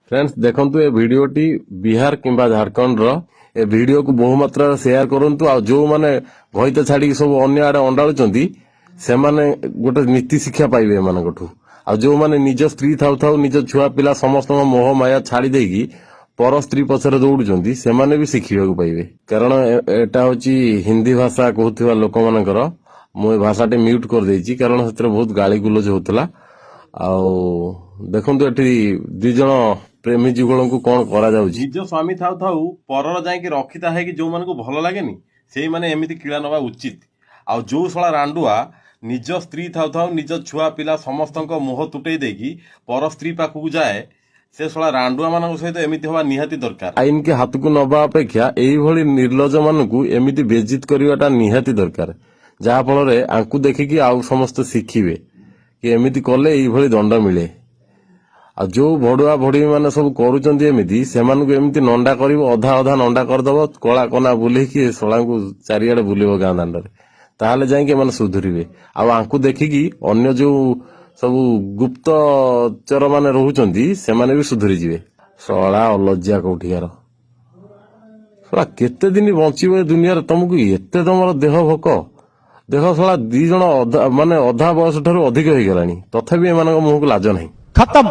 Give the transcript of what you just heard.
Friends, ଦେଖନ୍ତୁ, ଏ ଭିଡିଓଟି ବିହାର କିମ୍ବା ଝାଡଖଣ୍ଡର। ଏ ଭିଡିଓକୁ ବହୁ ମାତ୍ରାରେ ସେୟାର କରନ୍ତୁ। ଆଉ ଯୋଉମାନେ ଘଇତା ଛାଡିକି ସବୁ ଅନ୍ୟ ଆଡେ ଅଣ୍ଡାଳୁଛନ୍ତି, ସେମାନେ ଗୋଟେ ନୀତି ଶିକ୍ଷା ପାଇବେ ଏମାନଙ୍କଠୁ। ଆଉ ଯୋଉମାନେ ନିଜ ସ୍ତ୍ରୀ ଥାଉ ଥାଉ ନିଜ ଛୁଆ ପିଲା ସମସ୍ତଙ୍କ ମୋହ ମାୟା ଛାଡି ଦେଇକି ପର ସ୍ତ୍ରୀ ପଛରେ ଦୌଡୁଛନ୍ତି, ସେମାନେ ବି ଶିଖିବାକୁ ପାଇବେ। କାରଣ ଏଟା ହଉଛି ହିନ୍ଦୀ ଭାଷା କହୁଥିବା ଲୋକମାନଙ୍କର। ମୁଁ ଏ ଭାଷାଟି ମ୍ୟୁଟ କରିଦେଇଛି, କାରଣ ସେଥିରେ ବହୁତ ଗାଳି ଗୁଲଜ ହଉଥିଲା। ଆଉ ଦେଖନ୍ତୁ, ଏଠି ଦି ଜଣ ପ୍ରେମୀ ଯୁଗଳଙ୍କୁ କଣ କରାଯାଉଛି। ନିଜ ସ୍ୱାମୀ ଥାଉ ଥାଉ ପରର ଯାଇକି ରଖିତା ହେଇକି ଯୋଉମାନଙ୍କୁ ଭଲ ଲାଗେନି, ସେଇମାନେ ଏମିତି କିଳା ନବା ଉଚିତ। ଆଉ ଯୋଉ ଶଳା ରାଣ୍ଡୁଆ ନିଜ ସ୍ତ୍ରୀ ଥାଉ ଥାଉ ନିଜ ଛୁଆ ପିଲା ସମସ୍ତଙ୍କ ମୁହଁ ତୁଟେଇ ଦେଇକି ପର ସ୍ତ୍ରୀ ପାଖକୁ ଯାଏ, ସେ ଶଳା ରାଣ୍ଡୁଆ ମାନଙ୍କ ସହିତ ଏମିତି ହବା ନିହାତି ଦରକାର। ଆଇନ କି ହାତକୁ ନବା ଅପେକ୍ଷା ଏଇଭଳି ନିର୍ଲଜ ମାନଙ୍କୁ ଏମିତି ବେଜିତ କରିବାଟା ନିହାତି ଦରକାର, ଯାହା ଫଳରେ ଆଙ୍କୁ ଦେଖିକି ଆଉ ସମସ୍ତେ ଶିଖିବେ କି ଏମିତି କଲେ ଏଇଭଳି ଦଣ୍ଡ ମିଳେ। ଆଉ ଯୋଉ ଭଡୁଆ ଭଡୁଇ ମାନେ ସବୁ କରୁଛନ୍ତି ଏମିତି, ସେମାନଙ୍କୁ ଏମିତି ନଣ୍ଡା କରିବ, ଅଧା ଅଧା ନଣ୍ଡା କରିଦବ, କଳା କନା ବୁଲେଇକି ଏ ଶଳାଙ୍କୁ ଚାରିଆଡେ ବୁଲିବ ଗାଁ ଦାଣ୍ଡରେ। ତାହେଲେ ଯାଇକି ଏମାନେ ସୁଧୁରିବେ। ଆଉ ଆଙ୍କୁ ଦେଖିକି ଅନ୍ୟ ଯୋଉ ସବୁ ଗୁପ୍ତ ଚର ମାନେ ରହୁଛନ୍ତି, ସେମାନେ ବି ସୁଧୁରି ଯିବେ। ଶଳା ଅଲଜ୍ୟା କୋଉଠିକାର। ଶଳା, କେତେ ଦିନ ବଞ୍ଚିବ ଏ ଦୁନିଆରେ? ତମକୁ ଏତେ ତମର ଦେହ ଭୋକ ଦେଖ। ଶଳା ଦି ଜଣ ଅଧା, ମାନେ ଅଧା ବୟସ ଠାରୁ ଅଧିକ ହେଇଗଲାଣି, ତଥାପି ଏମାନଙ୍କ ମୁହଁକୁ ଲାଜ ନାହିଁ। खत्म।